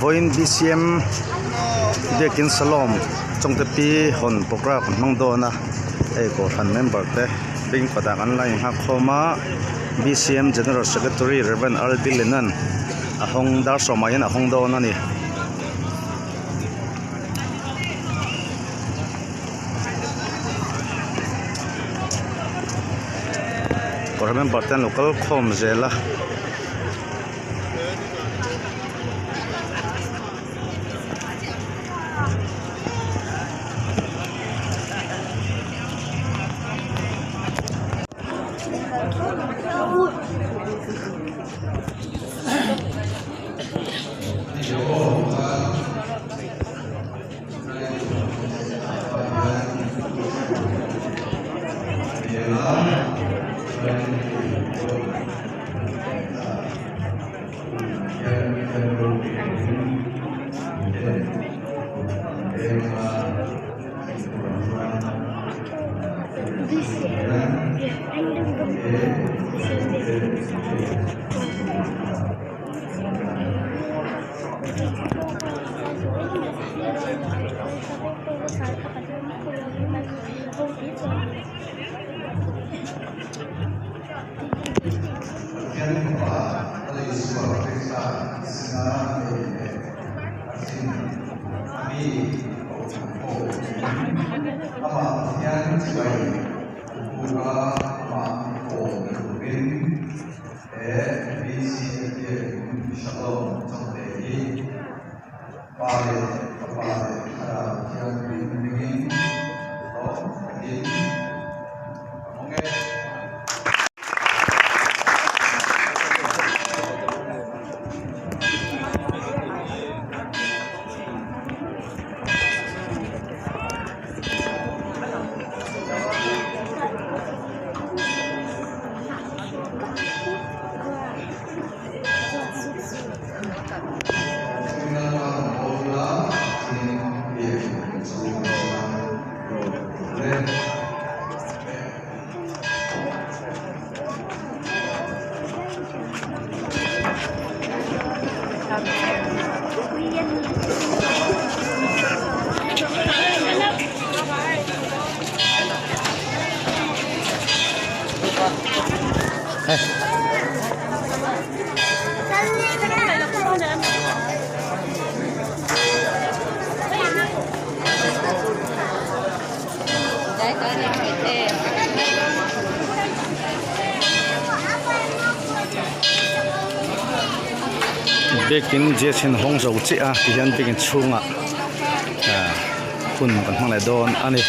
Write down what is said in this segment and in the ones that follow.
Vawiin BCM Biakin Salawm Chawngte Pi hawn programme an hmang dawn a, hei Kohhran member te beng kawtah kan la inghak khawm a, BCM General Secretary Rev R D Lianan a hawng dar sawmah hian a hawng dawn a ni. Kohhran member te an lo kal khawm zel a. Biakin Jessin hawng zo chiah a tihian biakin chhungah ah hun kan hmang leh dawn a ni.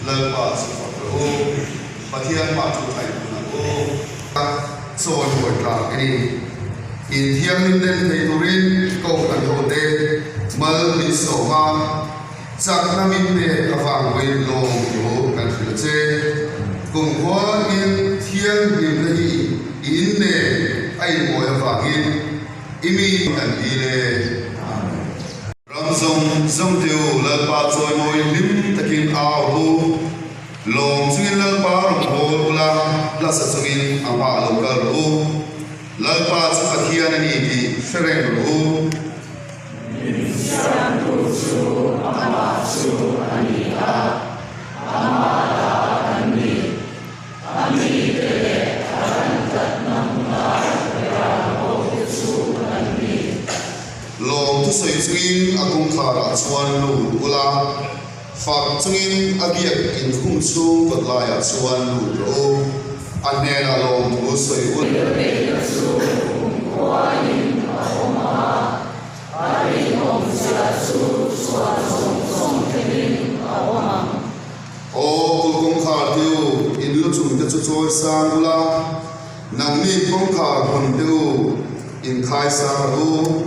Lalpa chu fak rawh u, Pathian mah chu thaih hun ang u. Chawi hawi tlak i ni. In thianghlim den thei turin Kohhran hote mal min sawm a, chakna min pek avang pawhin lawm thu kan hrilh a che. Kumkhuain thianghlimna hi in nen a inmawi avangin i mi kan dil e. Amen. Ram zawng zawng te u, Lalpa chawimawi hlim takin au ru. Lawm chungin Lalpa rawn hawl ula, hlasa chungin a hmaah lo kal rawh u. Lalpa chu Pathian a ni tih hre reng rawh u. Min siamtu chu amah chu a ni a, amah ta kan ni. A mite leh a kan tlatna hmuna ral pawhte chu kan ni. Lawm thusawi chungin a kawngkharah chuan lut ula, fak chungin a biak inkhung chhung kawt laiah chuan lut rawh u, a hnenah lawm thu sawi ula. Thilpeihna chu kumkhuain a awm a, a rinawmzia chu chhuah zawng zawng thlengin a awm ang. Aw kul kawngkhar te u, in lu chung te chu chawi sang ula, nangni kawngkhar hawn te u, in khai sang rawh u.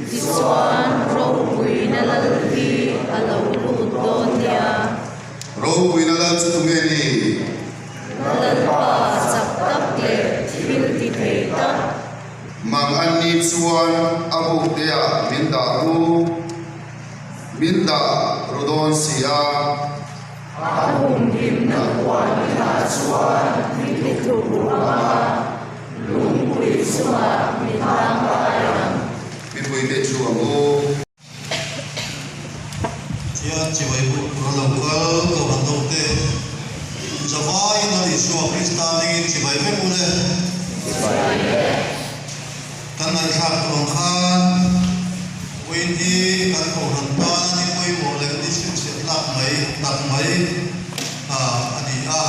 Tichuan, ropuina lal hi a lo lut dawn nia. Ropuina lal chu tunge ni? Lalpa chak tak leh thil ti thei tak. Mang an ni chuan a buk te ah min dah ru. Min dah ru dawn si a. A humhimna huan tha chuan mi thup ang a, lungpui chungah mi tangkai ang. Mipuite chu ang u. Pathian chibai buk tur a lo kal ko han do te. Zavaiin a Isua Krista hmingin chibai vek u le. Kan ngaihthlak tur ang khan vawiin hi kan kohhran tan a ni pawimawh leh ni chhinchhiah tlak mai tak mai a ni a.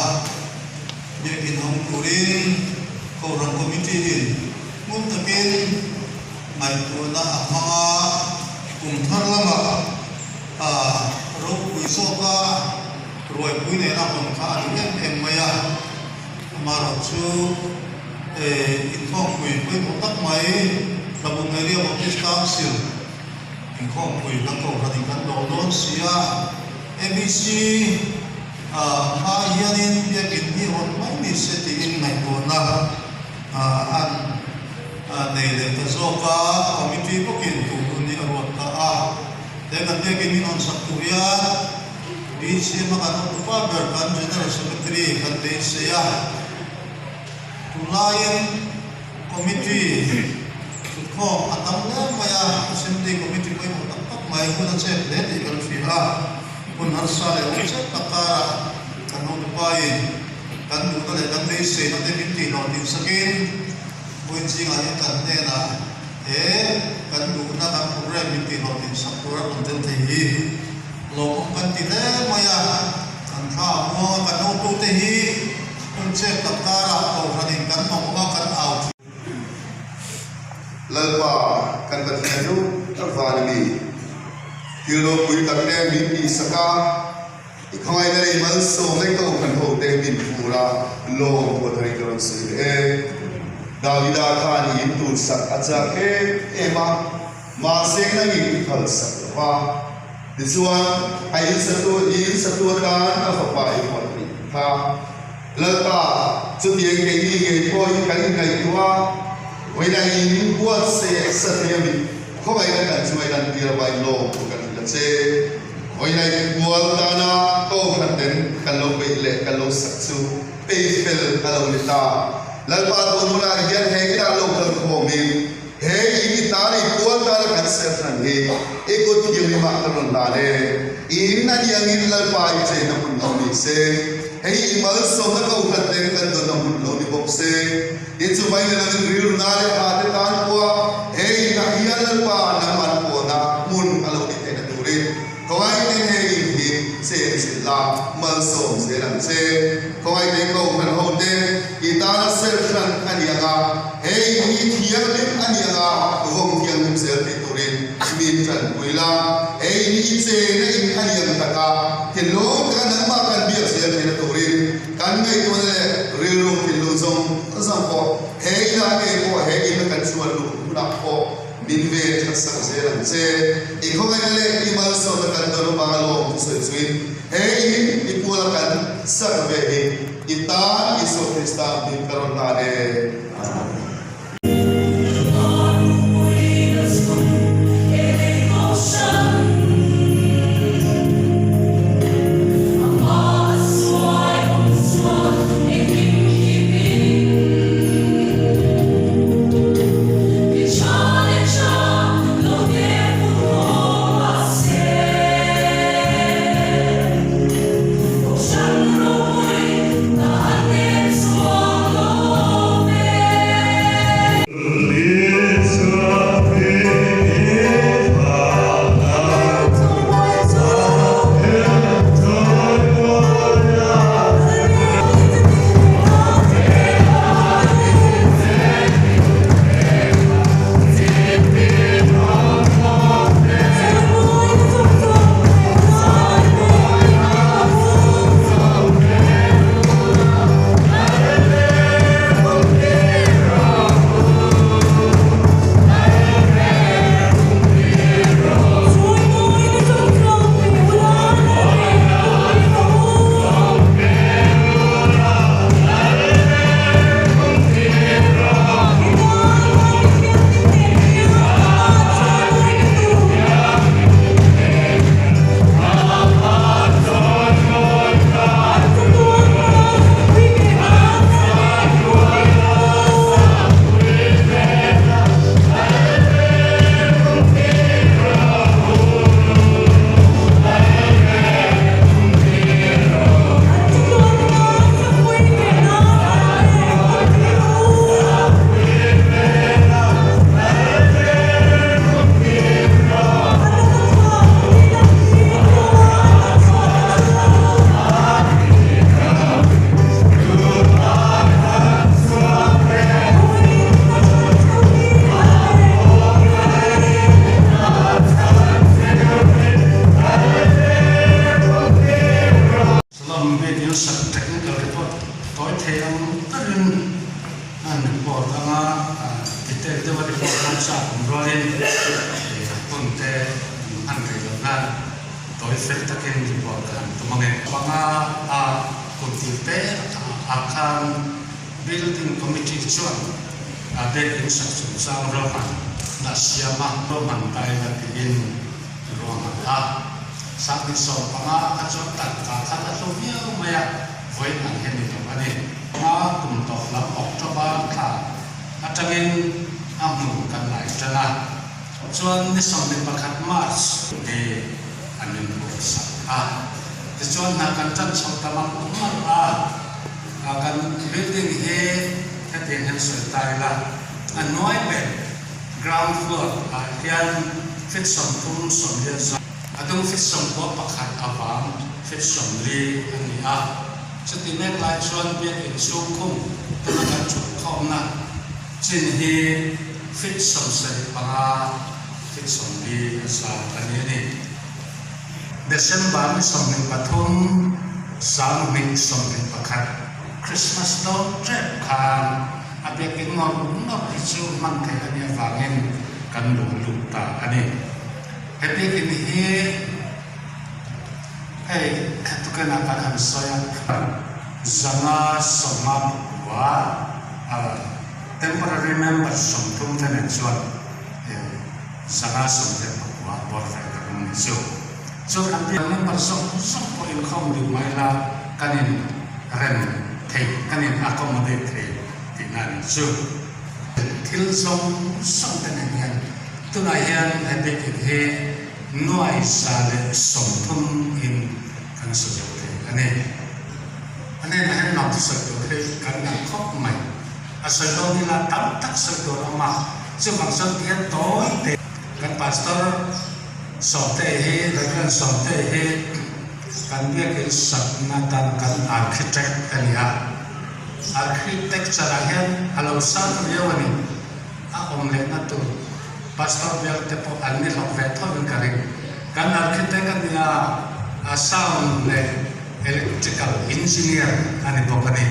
Biakin hawng turin Kohhran Committee in hmun takin ngaihtuahna a hmang a, kum thar lamah a ropui zawka ruaipui nena hawn kha a ni em em mai a. Amaherawhchu inkhawmpui pawimawh tak mai Tlabung Area Baptist Council inkhawmpui kan kohhranin kan dawh dawn si a, ABC hma hianin biakin hi hawn mai ni se tiin ngaihtuahna an nei leh ta zawk a, committee bawkin tun hun hi a ruat ta a, he kan biakin min hawn sak tur hian BCM a kan awmtupa ber kan General Secretary kan beisei a, tunlaiin Committee thutkhawm a tam hle mai a, Assembly Committee pawimawh tak tak mai hun a chep hle tih kan hria a, hun harsa leh awm chep tak karah kan hotupain kan duhna leh kan beiseina te min tihhlawh tih sakin vawiin zingah hian kan hnenah he kan duhna kan program min tihhlawh tih sak tura rawn tel thei hi Lawmawm kan ti hle mai a, kan thla a muang a, kan hotute hi hun chep tak karah Kohhranin kan mamawh a, kan au thin. Lalpa kan Pathian chu ka van a ni. Thil ropui tak te min tihsak a, i khawngaihna leh i malsawmna i Kohhran hote min phur a, lawm pawh thar in ka rawn sawi leh e. Davida khan i in tur sak a chak em em a. Mahse nangin i phalsak lo va. Tichuan, a in satu, i in satu atan a fapa i huat nih kha. Lalpa, chutiang keini ngei pawh hi kan inngaihtuah a, vawiin in buat se sa thei a mi, khawngaihna kan chu a lantir a vai lawm tur kan hrilh a che. Vawiin in bual tana kohhran ten kan lo beih leh kan lo sak chu pei fel a lo ni ta. Lalpa tun hunah hian he inah lo kal khawmin, He in i tan i pual tan a kan ser hran hi i kut thianghlim ah ka rawn hlan e. In a niangin Lalpa i cheina hmun lo ni se, hei i malsawmna kohhran ten kan dawnna hmun lo ni bawk se. Tin chu mai ni lovin rilru na leh ha te tan pawha he in ah hian Lalpa nangman pawhna hmun a lo ni theihna turin Khawngaih te he in hi chen chilh la, malsawm zel ang che. Khawngaih te kohhran ho te i tana ser hran a ni ang a, he in hi thianghlim a ni ang a, vawng thianghlim zel thei turin min tanpui la. He in hi i chena in a ni ang taka, thinlung taka nangmah kan. zel theihna turin kan ngaihtuahna leh rilru thinlung zawng zawng pawh he inah ngei pawh he ina kan chuan luh hunah pawh min ven that sak zel ang che. I khawngaihna leh i malsawmna kan dawn avanga lawm thusawi chuin he in i puala kan sak ve hi i tan Isua Krista hming ka rawn hlan e. Amen. Salam Media sak technical report tawi thei ang takin an report anga detail deuha report an chak awm rualin hun te an hman rih loh nan tawi fel takin report ka han tum ang e. Panga a kumtir te ah khan Building Committee chuan biakinn sak chungchang ruahman na siam a, ruahman taila tiin ruahman a. 2015 kha chuan tangka khan a hlu viau mai a, vawiin ang hian ni lo a ni. Panga kum tawp lam October thla atangin a hmun kan lai tan a, chuan ni 21 March ni an inbuatsak a. Tichuan hna kan tan chho ta mak mak a, kan building hi hetiang hian sawi ta ila, a hnuai ber ground floor ah hian feet 30 40 zau, a dung feet 91 avang feet 40 a ni a. Chuti mek lai chuan biakinn chhungkhung tuna kan thutkhawmna chin hi feet 75 feet 40 a zau a ni a ni. December ni 23, 2021, Christmas dawn tep khan a biakinn ngawr ngawr hi chu hman theih a nih avangin kan luh lut ta a ni. He biakinn hi hei tukenah kan han sawi a, 559 temporary member 30 te nen chuan 519 bawr vel ka ring ni chu. Chu kan pian member zawng zawng pawh inkhawm ding mai la kan in rem thei, kan in accommodate thei tihna a ni chu. Thil zawng zawng te nen hian tunah hian he biakinn hi 130,000 in kan sa zo thei a ni. A hnenah hian lawng chu sawi tur hi kan ngah khawp mai. A sawi dawn ila tam tak sawi tur a awm a, chuvang chuan tihian tawi te kan pastor Sawmte hi Reverend Sawmte hi kan biakin sakna tan kan architect a ni a, architecture ah hian a lo sang viau a ni, a awm lehna tur pastor bial te pawh an ni hlawk ve tho in ka ring, kan architect a nia a sound leh. Electrical Engineer a ni bawk a ni.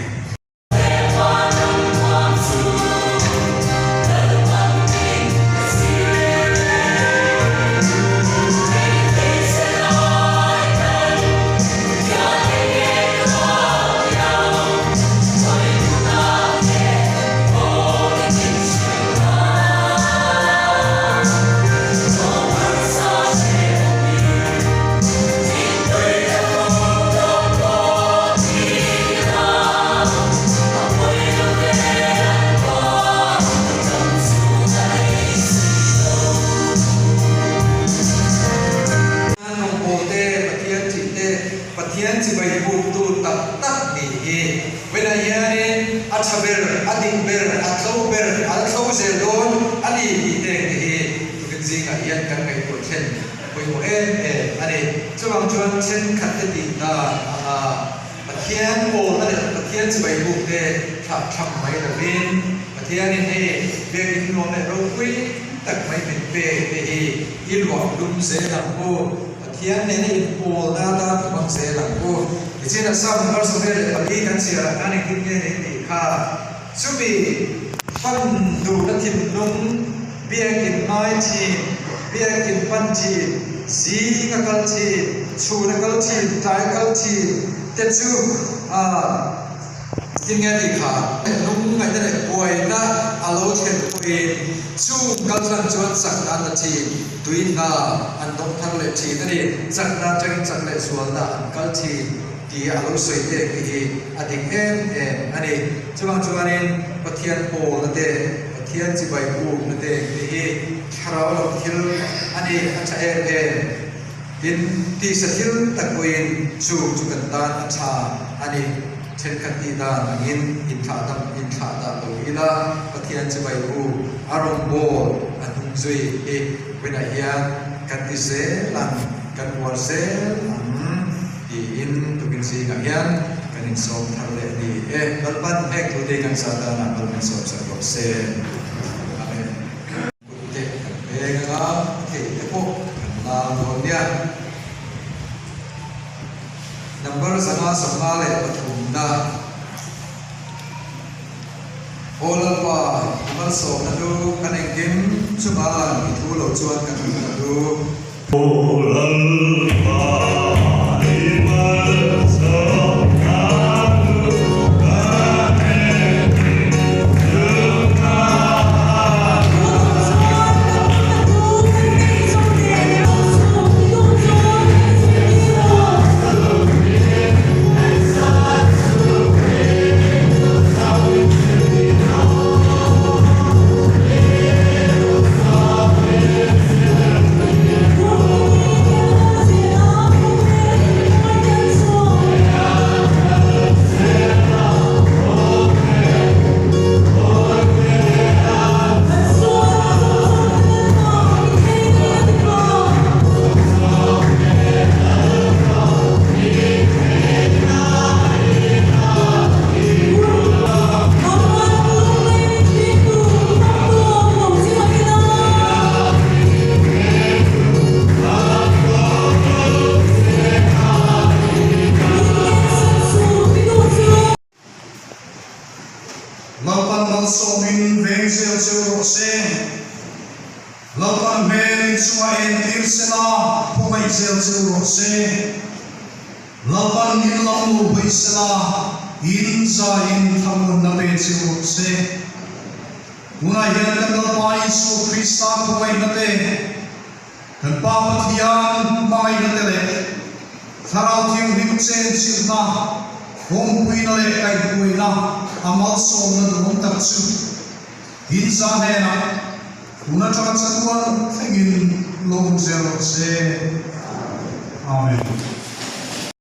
Rawngbawlte, Pathian thihte, Pathian chibai buktu tak tak nih hi. Vawiinah hianin a tha ber, a dik ber, a tlo ber, a la tlo zel dawn a ni tih te engte hi tukin zingah hian kan ngaihtuah thlen pawimawh em em a ni. Chuvang chuan thenkhatte tih dan anga Pathian pawlna leh Pathian chibai bukte thlah tham mai lovin Pathianin hei biakin nuam leh ropui tak mai min pe te hi i luah lum zel ang u. Pathian nena inpawlna atan i hmang zel ang u. Tichin a Sam 24 kan chhiar ah khan engtin nge nei tih kha chumi pan duhna thinlung biakin ngai thin, biakin pan thin, zing a kal thin, chhun a kal thin, tlai a kal thin te chu ah Tin nge tih kha lungngaihna leh buaina a lo thlen pawhin chung kaltlang chuan chakna an la thin, tui hna an dawng thar leh thin a ni. Chakna atangin chak leh zualna an kal thin tih a lo sawi tek te hi a dik em em a ni. Chuvang chuanin Pathian pawlna te, Pathian chibai bukna te te hi thlarau lam thil a ni, a tha em em. Tin, tisa thil tak pawhin chung chu kan tan a tha a ni. Thenkhat tih dan angin inthlah dam inthlah dah lo ila, Pathian chibai u a rawngbâwl a hnung zui hi vawiinah hian kan ti zel ang, kan uar zel ang tiin tukin zingah hian kan insawm thar leh a ni e. Lalpan heng thute hi kan sa danah mal min sawm sak rawh se. Amen. Kut te kan peng anga thei te pawh kan la dawn nia. Number 553 na Aw Lalpa, i malsawmna hlu kan engkim chunga i thu lo chuan kan nunna hlu. Aw Lalpa, i malsawmna hlu kan engkim chunga. Lalpan malsawmin veng zel cheu rawh se. Lalpan hmel in chungah entir sela khawngaih zel cheu rawh se. Lalpan in lo nu hawi sela in zaiin thlamuanna pe cheu rawh se. Tunah hian kan Lalpa Isua Krista khawngaihna te, Kan Pa Pathian hmangaihna te leh Thlarau Thianghlim chenchilhna, awmpuina leh kaihhruaina a malsawmna duhawm tak chu Inza hnenah tun atanga chatuan thlengin lo awm zel rawh se. Amen.